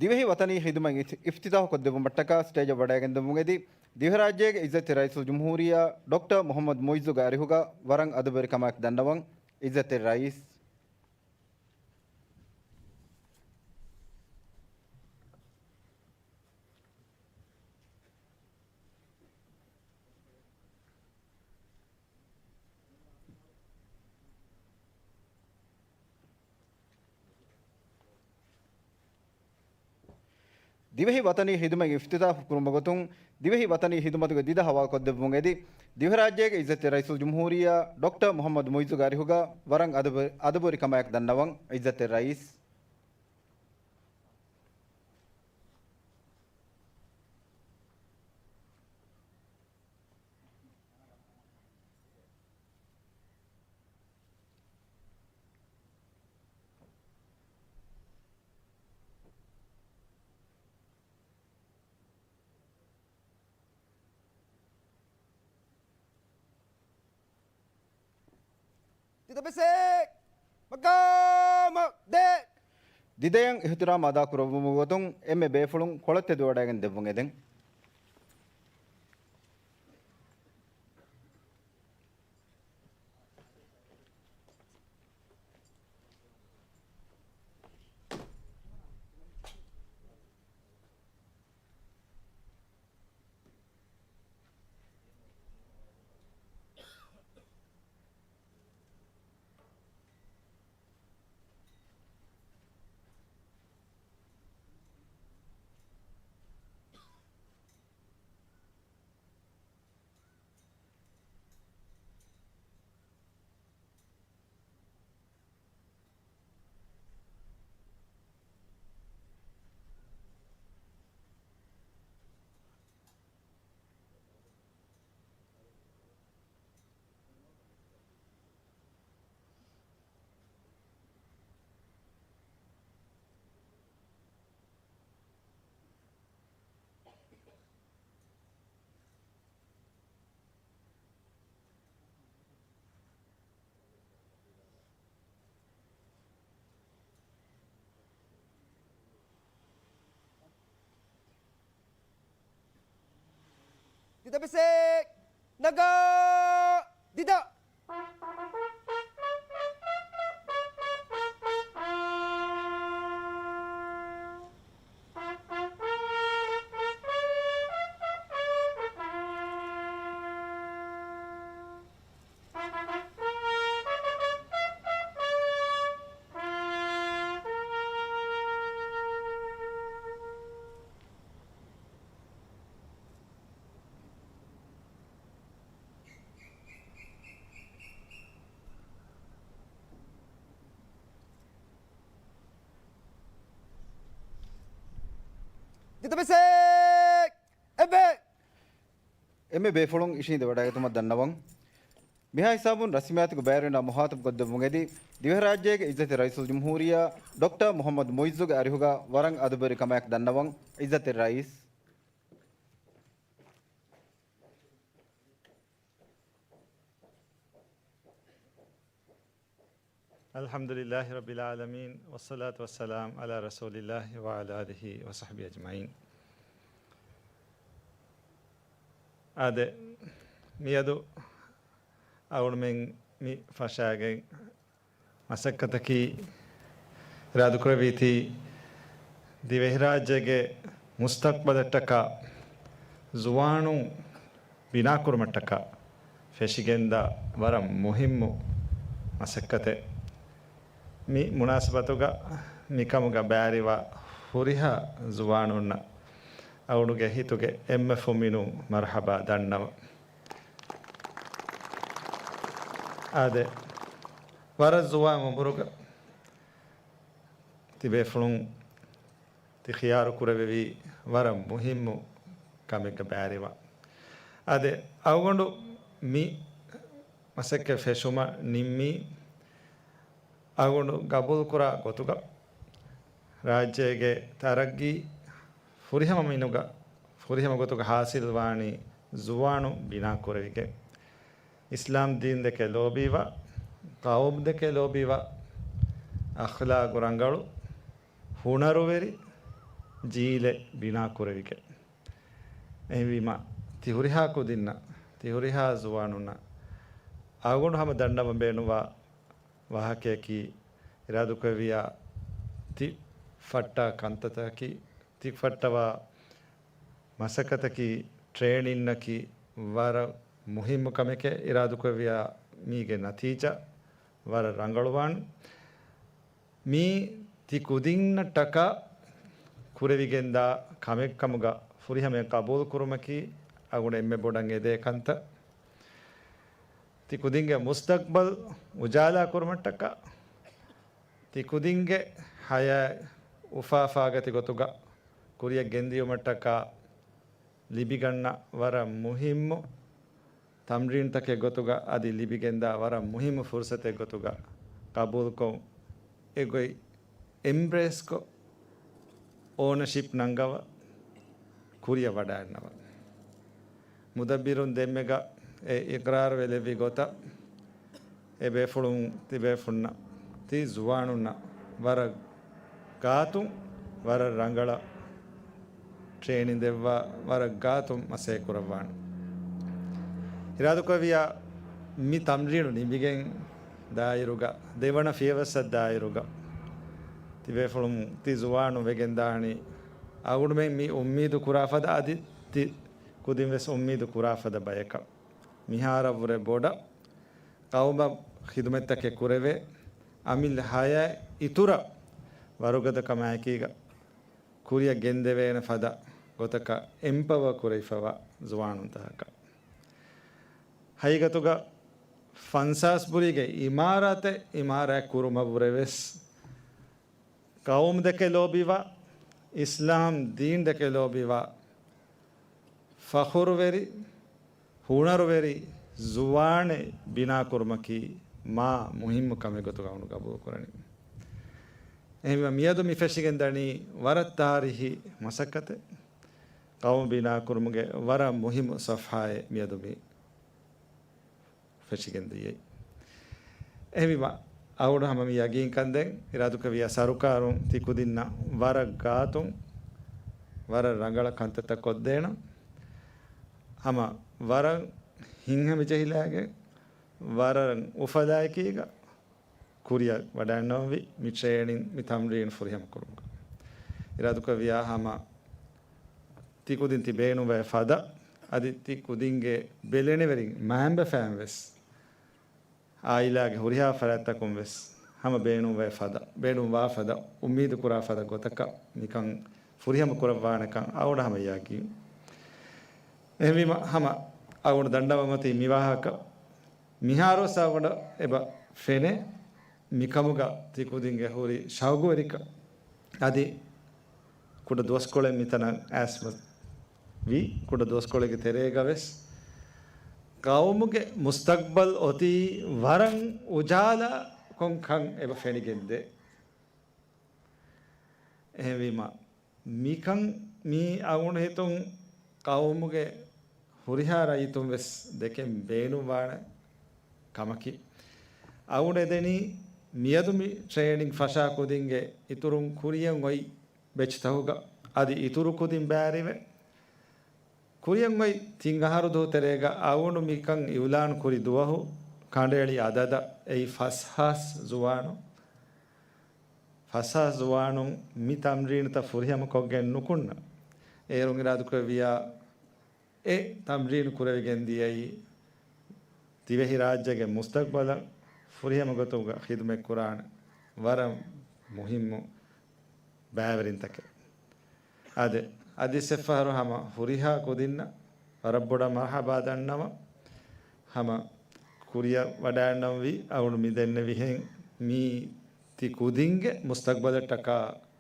ދިވެހި ވަތަނީ ޚިދުމަތް އިފް-، އިފްތިތާޙު ކޮށްދެއްވުމަށްޓަކާ ސްޓޭޖަށް ވަޑައިގެންދެއްވުން އެދި، ދިވެހިރާއްޖޭގެ ޢިއްޒަތްތެރި ރައީސުލްޖުމްހޫރިއްޔާ ޑޮކްޓަރ މުޙައްމަދު މުޢިއްޒުގެ އަރިހުގަ ވަރަށް އަދަބުވެރިކަމާއެކު ދަންނަވަން. ޢިއްޒަތްތެރި ރައީސް. ދިވެހި ވަތަނީ ޚިދުމަތް އިފްތިތާޙު ކުރުމުގެ ގޮތުން، ދިވެހި ވަތަނީ ޚިދުމަތުގެ ދިދަ ޙަވާލުކޮށްދެއްވުން އެދި، ދިވެހިރާއްޖޭގެ ޢިއްޒަތްތެރި ރައީސުލްޖުމްހޫރިއްޔާ ޑޮކްޓަރ މުޙައްމަދު މުޢިއްޒުގެ އަރިހުގަ ވަރަށް އަދަބު-، އަދަބުވެރިކަމާއެކު ދަންނަވަން. ޢިއްޒަތްތެރި ރައީސް. ދިދަ ބެސެއް މަގާމަށް ދޭ. ދިދަޔަށް އިޙްތިރާމް އަދާކުރެއްވުމުގެ ގޮތުން އެންމެ ބޭފުޅުން ކޮޅަށް ތެދުވަޑައިގެން ދެއްވުން އެދެން. ދިދަ ބިސެއް ނަގާ ދިދަ. ދިދަ ބިސެއް އެއްވެ. އެންމެ ބޭފުޅުން އިށީނދެ ވަޑައިގަތުމަށް ދަންނަވަން. މިހާ ހިސާބުން ރަސްމިއްޔާތުގެ ބައިވެރިންނާ މުޚާތަބު ކޮށްދެއްވުން އެދި، ދިވެހިރާއްޖޭގެ ޢިއްޒަތްތެރި ރައީސުލްޖުމްހޫރިއްޔާ ޑޮކްޓަރ މުޙައްމަދު މުޢިއްޒުގެ އަރިހުގަ ވަރަށް އަދަބުވެރިކަމާއެކު ދަންނަވަން. ޢިއްޒަތްތެރި ރައީސް. الحمد لله رب العالمين، والصلاة والسلام على رسول الله وعلى آله وصحبه أجمعين. އާދެ، މިއަދު އަޅުމެން މި ފަށާގެން މަސައްކަތަކީ އިރާދަކުރެއްވީތީ، ދިވެހިރާއްޖޭގެ މުސްތަޤްބަލަށްޓަކާ ޒުވާނުން ބިނާކުރުމަށްޓަކާ ފެށިގެންދާ ވަރަށް މުހިއްމު މަސައްކަތެއް. މި މުނާސަބަތުގަ މިކަމުގަ ބައިވެރިވާ ހުރިހާ ޒުވާނުންނަށް އަޅުގަނޑުގެ ހިތުގެ އެންމެ ފުމިނުން މަރުޙަބާ ދަންނަވަން. އާދެ، ވަރަށް ޒުވާން އުމުރުގަ ތިބޭފުޅުން ތި ޚިޔާރު ކުރެވެވީ ވަރަށް މުހިއްމު ކަމެއްގަ ބައިވެރިވާ. އާދެ، އަޅުގަނޑު މި މަސައްކަތް ފެށުމަށް ނިންމީ އަޅުގަނޑު ގަބޫލުކުރާ ގޮތުގަ ރާއްޖޭގެ ތަރައްގީ ފުރިހަމަ މިނުގަ، ފުރިހަމަ ގޮތުގަ ހާސިލްވާނީ ޒުވާނުން ބިނާކުރެވިގެން. އިސްލާމް ދީން ދެކެ ލޯބީވާ، ޤައުމު ދެކެ ލޯބީވާ، އަޚްލާގު ރަނގަޅު، ހުނަރުވެރި ޖީލެއް ބިނާކުރެވިގެން. އެހެންވީމަ، ތި ހުރިހާ ކުދިންނަށް، ތި ހުރިހާ ޒުވާނުންނަށް އަޅުގަނޑު ހަމަ ދަންނަވަން ބޭނުންވާ ވާހަކަޔަކީ، އިރާދަކުރެއްވިޔާ ތި ފައްޓާ ކަންތައްތަކަކީ، ތި ފައްޓަވާ މަސައްކަތަކީ، ޓްރޭނިންއަކީ ވަރަށް މުހިއްމު ކަމެކޭ. އިރާދަކުރެއްވިޔާ މީގެ ނަތީޖާ ވަރަށް ރަނގަޅުވާނެ. މީ ތި ކުދިންނަށްޓަކާ ކުރެވިގެންދާ ކަމެއްކަމުގަ ފުރިހަމަޔަށް ޤަބޫލުކުރުމަކީ އަޅުގަނޑު އެންމެ ބޮޑަށް އެދޭ ކަންތައް. ތި ކުދިންގެ މުސްތަޤްބަލް އުޖާލާ ކުރުމަށްޓަކާ، ތި ކުދިންގެ ހަޔާތް އުފާފާގަތި ގޮތުގަ ކުރިއަށް ގެންދިޔުމަށްޓަކާ ލިބިގަންނަ ވަރަށް މުހިއްމު ތަމްރީންތަކެއް ގޮތުގަ އަދި ލިބިގެންދާ ވަރަށް މުހިއްމު ފުރުސަތެއް ގޮތުގަ ޤަބޫލުކޮށް، އެގޮތް އެމްބްރޭސްކޮށް، އޯނަޝިޕް ނަންގަވަ، ކުރިއަށް ވަޑައިންނަވަ. މުދައްބިރުން ދެންމެގަ އެ އިޤްރާރު ވެލެއްވި ގޮތަށް، އެ ބޭފުޅުން ތިބޭފުންނަށް، ތި ޒުވާނުންނަށް ވަރަށް ގާތުން، ވަރަށް ރަނގަޅަށް ޓްރޭނިން ދެއްވާ، ވަރަށް ގާތުން މަސައްކަތް ކުރައްވާނެ. އިރާދަކުރެއްވިޔާ މި ތަމްރީނު ނިމިގެން ދާއިރުގަ، ދެވަނަ ފިޔަވައްސަށް ދާއިރުގަ، ތިބޭފުޅުން ތި ޒުވާނުން ވެގެންދާނީ އަޅުގަނޑުމެން މި އުއްމީދު ކުރާ ފަދަ، އަދި ތި ކުދިން ވެސް އުއްމީދު ކުރާ ފަދަ ބަޔަކަށް. މިހާރަށްވުރެ ބޮޑަށް ޤައުމަށް ޚިދުމަތްތަކެއް ކުރެވޭ، އަމިއްލަ ހަޔާތް އިތުރަށް ވަރުގަދަކަމާއެކީގަ ކުރިއަށް ގެންދެވޭނެ ފަދަ ގޮތަކަށް އެމްޕަވަރ ކުރެވިފަވާ ޒުވާނުންތަކަކަށް. ހަގީގަތުގަ ފަންސާސް ބުރީގެ އިމާރާތެއް އިމާރާތް ކުރުމަށްވުރެ ވެސް، ޤައުމު ދެކެ ލޯބިވާ، އިސްލާމް ދީން ދެކެ ލޯބިވާ، ފަޚުރުވެރި، ހުނަރުވެރި ޒުވާނެއް ބިނާކުރުމަކީ މާ މުހިއްމު ކަމެއް ގޮތުގަ އަޅުގަނޑު ގަބޫލުކުރަނީ. އެހެންވީމަ، މިއަދު މި ފެށިގެންދަނީ ވަރަށް ތާރީހީ މަސައްކަތެއް. ޤައުމު ބިނާކުރުމުގެ ވަރަށް މުހިއްމު ޞަފްޙާއެއް މިއަދު މި ފެށިގެންދިޔައީ. އެހެންވީމަ، އަޅުގަނޑު ހަމަ މި ޔަގީންކަންދޭން، އިރާދަކުރެއްވިޔާ ސަރުކާރުން ތި ކުދިންނަށް ވަރަށް ގާތުން، ވަރަށް ރަނގަޅަށް ކަންތައްތައް ކޮށްދޭނަން. ހަމަ ވަރަށް ހިތްހަމަޖެހިލާގެން، ވަރަށް އުފަލާއެކީގަ ކުރިއަށް ވަޑައިންނަވަންވީ މި ޓްރޭނިން، މި ތަމްރީން ފުރިހަމަކުރުމުގަ. އިރާދަކުރެއްވިޔާ ހަމަ ތި ކުދިން ތި ބޭނުންވައި ފަދަ، އަދި ތި ކުދިންގެ ބެލެނިވެރިން މައިންބަފައިން ވެސް، އާއިލާގެ ހުރިހާ ފަރާތްތަކުން ވެސް ހަމަ ބޭނުންވައި ފަދަ، ބޭނުންވާ ފަދަ، އުއްމީދު ކުރާ ފަދަ ގޮތަކަށް މިކަން ފުރިހަމަ ކުރައްވާނެކަން އަޅުގަނޑަށް ހަމަ ޔަގީން. އެހެންވީމަ، ހަމަ އަޅުގަނޑު ދަންނަވަން އޮތީ މި ވާހަކަ. މިހާރު ވެސް އަޅުގަނޑަށް އެބަ ފެނޭ މިކަމުގަ ތި ކުދިންގެ ހުރި ޝައުގުވެރިކަން. އަދި ކުޑަ ދުވަސްކޮޅެއް މިތަނަށް އައިސް ވީ، ކުޑަ ދުވަސްކޮޅެއްގެ ތެރޭގަ ވެސް ޤައުމުގެ މުސްތަޤްބަލް އޮތީ ވަރަށް އުޖާލާ ކޮންކަން އެބަ ފެނިގެންދޭ. އެހެންވީމަ، މިކަން މީ އަޅުގަނޑު ހިތުން ޤައުމުގެ ހުރިހާ ރައްޔިތުން ވެސް ދެކެން ބޭނުންވާނެ ކަމަކީ. އަޅުގަނޑު އެދެނީ މިއަދު މި ޓްރޭނިން ފަށާ ކުދިންގެ އިތުރުން ކުރިއަށް އޮތް ބެޗްތަކުގަ އަދި އިތުރު ކުދިން ބައިވެރިވެ، ކުރިއަށް އޮތް ތިން އަހަރު ދުވަހު ތެރޭގަ އަޅުގަނޑު މިކަން އިއުލާން ކުރި ދުވަހު ކަނޑައެޅި އަދަދަށް އެއީ ފަސް ހާސް ޒުވާނުން، ފަސް ހާސް ޒުވާނުން މި ތަމްރީނުތައް ފުރިހަމަ ކޮށްގެން ނުކުންނަ. އޭރުން އިރާދަކުރެއްވިޔާ އެ ތަމްރީނު ކުރެވިގެން ދިޔައީ ދިވެހިރާއްޖޭގެ މުސްތަޤްބަލަށް ފުރިހަމަ ގޮތުގަ ޚިދުމަތް ކުރާނެ ވަރަށް މުހިއްމު ބައިވެރިންތަކެއް. އާދެ، އަދި އިސް އެއްފަހަރު ހަމަ ހުރިހާ ކުދިންނަށް ވަރަށް ބޮޑަށް މަރުޙަބާ ދަންނަވަން. ހަމަ ކުރިއަށް ވަޑައިގަންނަންވީ އަޅުގަނޑު މި ދެންނެވިހެން މީ ތި ކުދިންގެ މުސްތަޤްބަލަށްޓަކާ،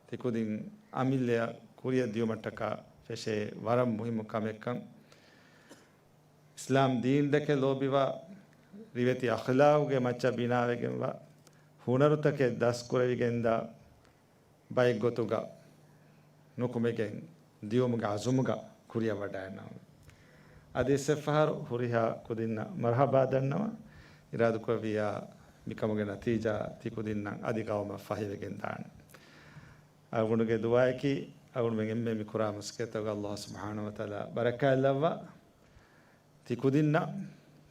ތި ކުދިން އަމިއްލަޔަށް ކުރިއަށް ދިޔުމަށްޓަކާ ފެށޭ ވަރަށް މުހިއްމު ކަމެއްކަން. އިސްލާމް ދީންދެކެ ލޯބިވާ، ރިވެތި އަޚްލާގުގެ މައްޗަށް ބިނާވެގެންވާ، ހުނަރުތަކެއް ދަސްކުރެވިގެންދާ ބައެއްގޮތުގަ ނުކުމެގެން ދިޔުމުގެ އަޒުމުގަ ކުރިއަށް ވަޑައިންނާނެ. އަދި އެއްފަހަރު ހުރިހާ ކުދިންނަށް މަރުޙަބާ ދަންނަވަން. އިރާދަކުރެއްވިއްޔާ މިކަމުގެ ނަތީޖާ ތިކުދިންނަށް އަދި ގައުމަށް ފަހިވެގެންދާނެ. އަޅުގަނޑުގެ ދުޢާއަކީ، އަޅުގަނޑުމެން އެންމެ މި ކުރާ މަސައްކަތްތަކުގަ ﷲ ސުބްޙާނަހޫ ވަތަޢާލާ ބަރަކާތްލައްވާ، ތި ކުދިންނަށް،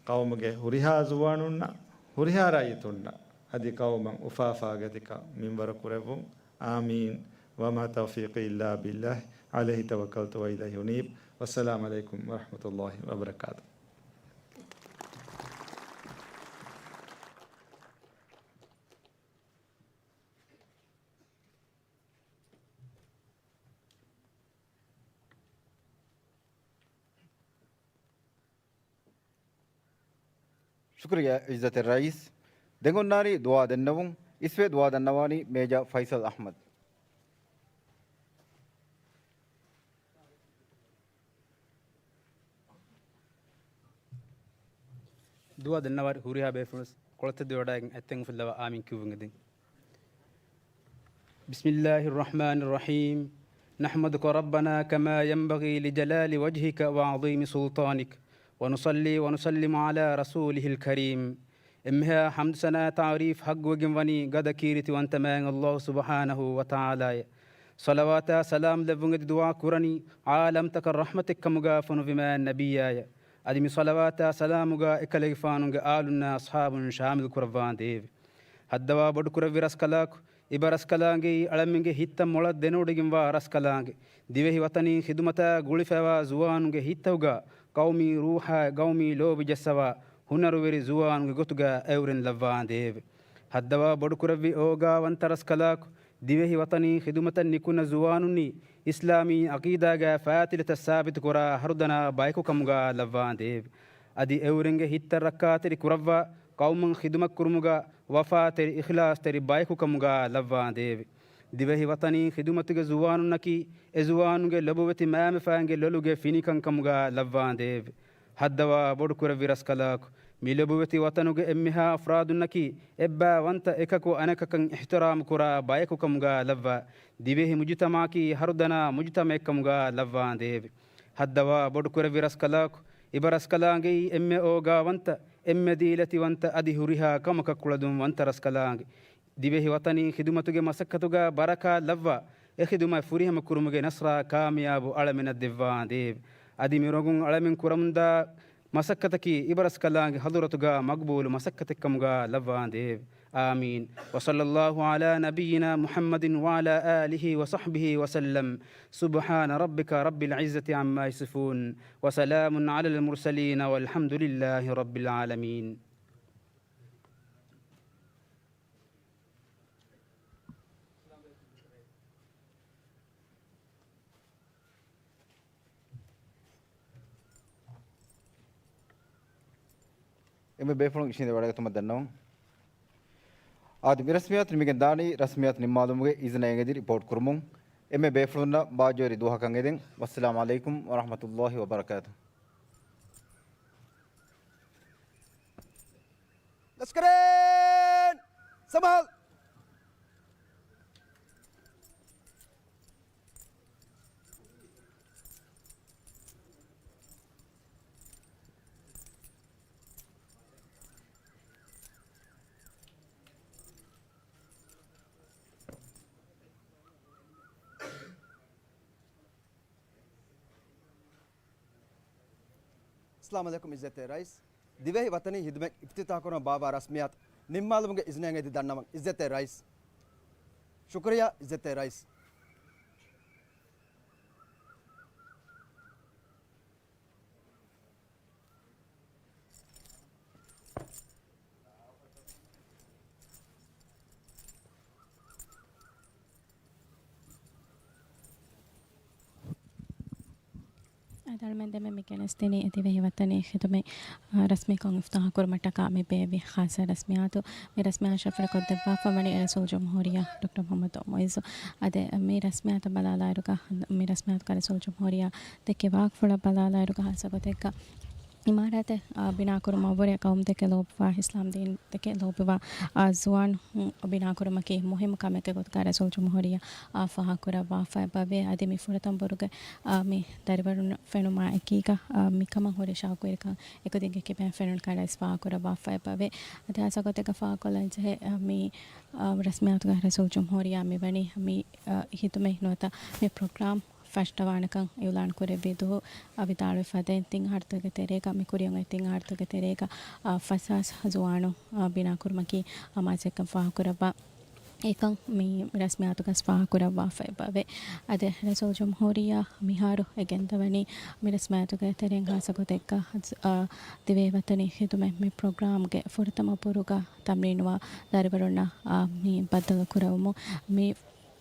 ޤައުމުގެ ހުރިހާ ޒުވާނުންނަށް، ހުރިހާ ރައްޔިތުންނަށް އަދި ޤައުމަށް އުފާ ފާގަތިކަން މިންވަރު ކުރެއްވުން. އާމީން. وما توفيقي إلا بالله عليه توكلت وإليه أنيب. والسلام عليكم ورحمة الله وبركاته. ޝުކުރިއްޔާ ޢިއްޒަތް ރައީސް. ދެން އޮންނާނީ ދުޢާ ދެންނެވުން. އިސްވެ ދުޢާ ދަންނަވާނީ މޭޖަރ ފައިސަލް އަޙްމަދު. ދުޢާ ދަންނަވާ ހުރިހާ ބޭފުޅުން ކޮޅަށް ތެދުވެވަޑައިގެން އަތްތައް އުފުއްލަވާ އާމީން ކިޔުއްވުން އެދެން. بسم الله الرحمن الرحيم. نحمدك ربنا كما ينبغي لجلال وجهك وعظيم سلطانك، ونصلي ونسلم على رسوله الكريم. އެންމެހާ ޙަމްދު ސަނާ ތަޢުރީފް ޙައްޤުވެގެން ވަނީ ގަދަ ކީރިތިވަންތަ މާތް ﷲ ސުބްޙާނަހޫ ވަތަޢާލާއަށް. ޞަލަވާތާ ސަލާމް ލެއްވުން އެދި ދުޢާ ކުރަނީ ޢާލަމްތަކަށް ރަޙްމަތެއް ކަމުގާ ފޮނުއްވި މާތް ނަބިއްޔާއަށް. އަދި މި ޞަލަވާތާ ސަލާމުގާ އެކަލޭގެފާނުގެ އާލުންނާ އަޞްޙާބުން ޝާމިލް ކުރައްވާނދޭވެ. ހައްދަވާ ބޮޑުކުރެއްވި ރަސްކަލާކު، އިބަ ރަސްކަލާނގެއީ އަޅަމެންގެ ހިތްތައް މޮޅަށް ދެނެވޮޑިގެންވާ ރަސްކަލާނގެ، ދިވެހި ވަތަނީ ޚިދުމަތާ ގުޅިފައިވާ ޒުވާނުންގެ ހިތްތަކުގާ ޤައުމީ ރޫޙާއި ޤައުމީ ލޯބި ޖައްސަވާ ހުނަރުވެރި ޒުވާނުންގެ ގޮތުގާ އެއުރެން ލައްވާނދޭވެ. ހައްދަވާ ބޮޑުކުރެއްވި އޯގާވަންތަ ރަސްކަލާކު، ދިވެހި ވަތަނީ ޚިދުމަތަށް ނިކުންނަ ޒުވާނުންނީ އިސްލާމީ ޢަޤީދާގާ ފާތިލަތައް ސާބިތުކުރާ ހަރުދަނާ ބަޔަކު ކަމުގާ ލައްވާނދޭވެ. އަދި އެއުރެންގެ ހިތްތައް ރައްކާތެރި ކުރައްވާ، ޤައުމަށް ޚިދުމަތްކުރުމުގާ ވަފާތެރި އިޚްލާޞްތެރި ބަޔަކު ކަމުގާ ލައްވާނދޭވެ. ދިވެހި ވަތަނީ ޚިދުމަތުގެ ޒުވާނުންނަކީ އެ ޒުވާނުންގެ ލޮބުވެތި މައިމެފައިންގެ ލޮލުގެ ފިނިކަން ކަމުގާ ލައްވާނދޭވެ. ހައްދަވާ ބޮޑުކުރެއްވި ރަސްކަލާކު، މި ލޮބުވެތި ވަތަނުގެ އެންމެހާ އަފްރާދުންނަކީ އެއްބައިވަންތަ އެކަކު އަނެކަކަށް އިޙްތިރާމް ކުރާ ބަޔަކު ކަމުގާ ލައްވާ، ދިވެހި މުޖުތަމަޢަކީ ހަރުދަނާ މުޖުތަމަޢެއް ކަމުގާ ލައްވާނދޭވެ. ހައްދަވާ ބޮޑުކުރެއްވި ރަސްކަލާކު، އިބަ ރަސްކަލާނގެއީ އެންމެ އޯގާވަންތަ، އެންމެ ދީލަތިވަންތަ އަދި ހުރިހާ ކަމަކަށް ކުޅަދުން ވަންތަ ރަސްކަލާނގެ. ދިވެހި ވަތަނީ ޚިދުމަތުގެ މަސައްކަތުގާ ބަރަކާތް ލައްވާ، އެ ޚިދުމަތް ފުރިހަމަ ކުރުމުގެ ނަޞްރާ ކާމިޔާބު އަޅަމެންނަށް ދެއްވާނދޭވެ. އަދި މި ރޮނގުން އަޅަމެން ކުރަމުންދާ މަސައްކަތަކީ އިބަ ރަސްކަލާނގެ ޙަޟުރަތުގާ މަޤްބޫލު މަސައްކަތެއް ކަމުގާ ލައްވާނދޭވެ. آمين. وصلى الله على نبينا محمد وعلى آله وصحبه وسلم. سبحان ربك رب العزة عما يصفون. وسلام على المرسلين والحمد لله رب العالمين. އެންމެ ބޭފުޅުން އިށީނދެ ވަޑައިގަތުމަށް ދަންނަވަން. އާދެ، މި ރަސްމިއްޔާތު ނިމިގެން ދާނީ ރަސްމިއްޔާތު ނިންމާލުމުގެ އިޒުނައިގެން އެދި ރިޕޯޓް ކުރުމުން. އެންމެ ބޭފުޅުންނަށް ބާއްޖަވެރި ދުވަހަކަށް އެދެން. ވައްސަލާމު ޢަލައިކުމް ވަރަޙްމަތުﷲި ވަބަރަކާތުހު. ލަސްކަރޭން! ސަމާލް! އައްސަލާމު ޢަލައިކުމް އިއްޒަތްތެރި ރައީސް. ދިވެހި ވަތަނީ ޚިދުމަތް އިފްތިތާޙް ކުރުމަށް ބާއްވާ ރަސްމިއްޔާތު ނިންމާލުމުގެ އިޒުނައިގެން އެދި ދަންނަވަން އިއްޒަތްތެރި ރައީސް. ޝުކުރިއްޔާ އިއްޒަތްތެރި ރައީސް. އަދި އަޅަމެން ދެމެން މި ގެނެސްދިނީ ދިވެހި ވަތަނީ ޚިދުމަތް، އާ، ރަސްމީކޮށް އިފްތިތާޙް ކުރުމަށްޓަކާ މި ބޭއްވި ޚާއްޞަ ރަސްމިއްޔާތު. މި ރަސްމިއްޔާ ޝަފުވެ ކޮށްދެއްވާފަ ވަނީ ރައީސުލްޖުމްހޫރިއްޔާ ޑޮކްޓަރ މުޙައްމަދު މުޢިއްޒު. އަދި މި ރަސްމިއްޔާތަށް ބަލާލާއިރުގަ، މި ރަސްމިއްޔާތުގަ ރައީސުލްޖުމްހޫރިއްޔާ ދެއްކި ވާހަކަފުޅަށް ބަލާލާއިރުގަ ޚާއްޞަ ގޮތެއްގަ އިމާރާތެއް، އާ، ބިނާކުރުމަށްވުރެ ޤައުމުތަކެއް ލޯބިވާ، އިސްލާމް ދީންތަކެއް ލޯބިވާ، އާ، ޒުވާނުން ބިނާކުރުމަކީ މުހިއްމު ކަމެއްގެ ގޮތުގަ ރައީސުލްޖުމްހޫރިއްޔާ، އާ، ފާހަގަކުރައްވާފައި ބަވޭ. އަދި މި ފުރަތަމަ ބުރުގެ، އާ، މި ދަރިވަރުން ފެނުމާ އެކީގަ، އާ، މިކަމަށް ހުރި ޝައުޤުވެރިކަން އެކުދިންގެ ކިބައިން ފެނުނުކަން ރައީސް ފާހަގަކުރައްވާފައި ބަވޭ. އަދި ހާއްސަ ގޮތެއްގަ ފާހަގަކޮށްލަން ޖެހޭ، އާ، މި، އާ، ރަސްމިއްޔާތުގަ ރައީސުލްޖުމްހޫރިއްޔާ މިވަނީ މި، އާ، ހިދުމަތް ނުވަތަ މި ޕްރޮގްރާމް ފަށްޓަވާނެކަން އިއުލާން ކުރެއްވި ދުވަހު، އަ، ވިދާޅުވި ފަދައިން ތިން އަހަރުތަކުގެ ތެރޭގަ، މި ކުރިއަށް އޮތް ތިން އަހަރުތަކުގެ ތެރޭގަ، އަ، ފަސް ހާސް ޒުވާނުން، އަ، ބިނާކުރުމަކީ އަމާޒެއްކަން ފާހަގަކުރައްވާ. އެކަން މި ރަސްމިއްޔާތުގަސް ފާހަގަކުރައްވާފައި ބަވޭ. އަދި ރައީސުލްޖުމްހޫރިއްޔާ މިހާރު އެ ގެންދަވަނީ މި ރަސްމިއްޔާތުގެ ތެރެއިން ހާއްސަ ގޮތެއްގަ، އަ، ދިވެހި ވަތަނީ ޚިދުމަތް މި ޕްރޮގްރާމްގެ ފުރަތަމަ ބުރުގަ ތަމްރީނުވާ ދަރިވަރުންނަށް، އަ، މި ބައްދަލު ކުރެވުމުން މި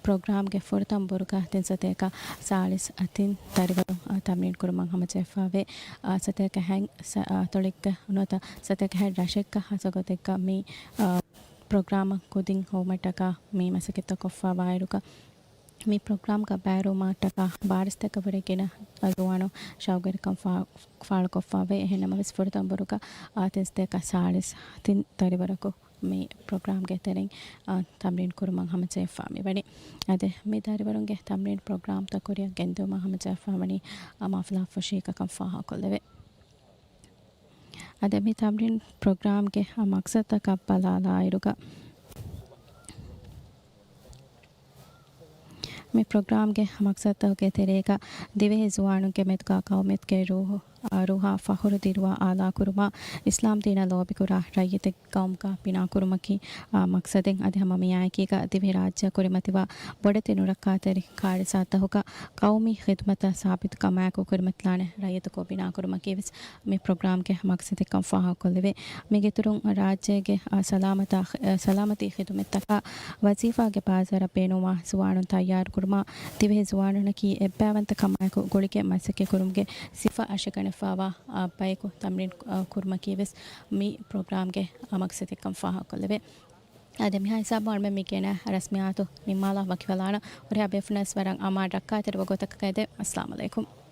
ޕްރޮގްރާމްގެ ފުރަތަމަ ބުރުގަ ތިން ސަތޭކަ ސާޅީސް ތިން ދަރިވަރުން، އާ، ތަމްރީން ކުރުމަށް ހަމަޖެހިފައިވޭ. އާ، ސަތޭކަ ހަތް ސަ-، އާ، ތޮޅެއްގަ ނުވަތަ ސަތޭކަ ހަތް ރަށެއްގަ ހާއްސަ ގޮތެއްގަ މި، އާ، ޕްރޮގްރާމަށް ކުދިން ހޮވުމަށްޓަކާ މި މަސައްކަތްތައް ކޮށްފައިވާއިރުގަ، މި ޕްރޮގްރާމްގަ ބައިވެރިވުމަށްޓަކާ ބާރަ ސަތޭކަ ވުރެ ގިނަ ޒުވާނުން ޝައުގުވެރިކަން ފާ-، ފާޅުކޮށްފައިވޭ. އެހެންނަމަވެސް ފުރަތަމަ ބުރުގަ، އާ، ތިން ސަތޭކަ ސާޅީސް ތިން ދަރިވަރަކު މި ޕްރޮގްރާމްގެ ތެރެއިން، އާ، ތަމްރީން ކުރުމަށް ހަމަޖެހިފަ މިވަނީ. އަދި މި ދަރިވަރުންގެ ތަމްރީން ޕްރޮގްރާމްތައް ކުރިއަށް ގެންދިއުމަށް ހަމަޖެހިފަ ވަނީ، އާ، މާފަލާ ފުށީގަކަން ފާހަގަކޮށްލެވޭ. އަދި މި ތަމްރީން ޕްރޮގްރާމްގެ މަޤްޞަދުތަކަށް ބަލާލާއިރުގަ، މި ޕްރޮގްރާމްގެ މަޤްޞަދުތަކުގެ ތެރޭގަ ދިވެހި ޒުވާނުންގެ މެދުގަ ޤައުމެއްގެ ރޫހު، އާ، ރޫހާ ފަޚުރު ދިރުވާ އާލާކުރުމާ، އިސްލާމް ދީނަށް ލޯބިކުރާ ރައްޔިތެއް ޤައުމުގަ ބިނާކުރުމަކީ، އާ، މަޤްޞަދެއް. އަދި ހަމަ މިއާއެކީގަ ދިވެހިރާއްޖެއަށް ކުރިމަތިވާ ބޮޑެތި ނުރައްކާތެރި ކާރިސާތަކުގަ ޤައުމީ ޚިދުމަތަށް ސާބިތުކަމާއެކު ކުރިމަތިލާނެ ރައްޔިތަކު ބިނާކުރުމަކީވެސް މި ޕްރޮގްރާމްގެ މަޤްޞަދެއްކަން ފާހަގަކޮށްލެވޭ. މީގެއިތުރުން ރާއްޖޭގެ، އާ، ސަލާމަތާ، އާ، ސަލާމަތީ ޚިދުމަތްތަކާ ވަޒީފާގެ ބާޒާރަށް ބޭނުންވާ ޒުވާނުން ތައްޔާރުކުރުމާ، ދިވެހި ޒުވާނުންނަކީ އެއްބައިވަންތަ ކަމާއެކު ގުޅިގެން މަސައްކަތް ކުރުމުގެ ސިފަ އަށެއް ގަނެފައިވާ، އާ، ބަޔަކު ތަމްރީން، އާ، ކުރުމަކީވެސް މި ޕްރޮގްރާމްގެ މަޤްޞަދެއްކަން ފާހަގަކޮށްލެވޭ. އާދެ، މިހާ ހިސާބުން އަޅުމެން މި ގެނަ ރަސްމިއްޔާތު ނިންމާލާ ވަކިވެލާނަން. ހުރިހާ ބޭފުޅުންނަށް ވަރަށް އަމާން ރައްކާތެރި ވަގުތަކަކަށް އެދެން. އައްސަލާމު ޢަލައިކުމް.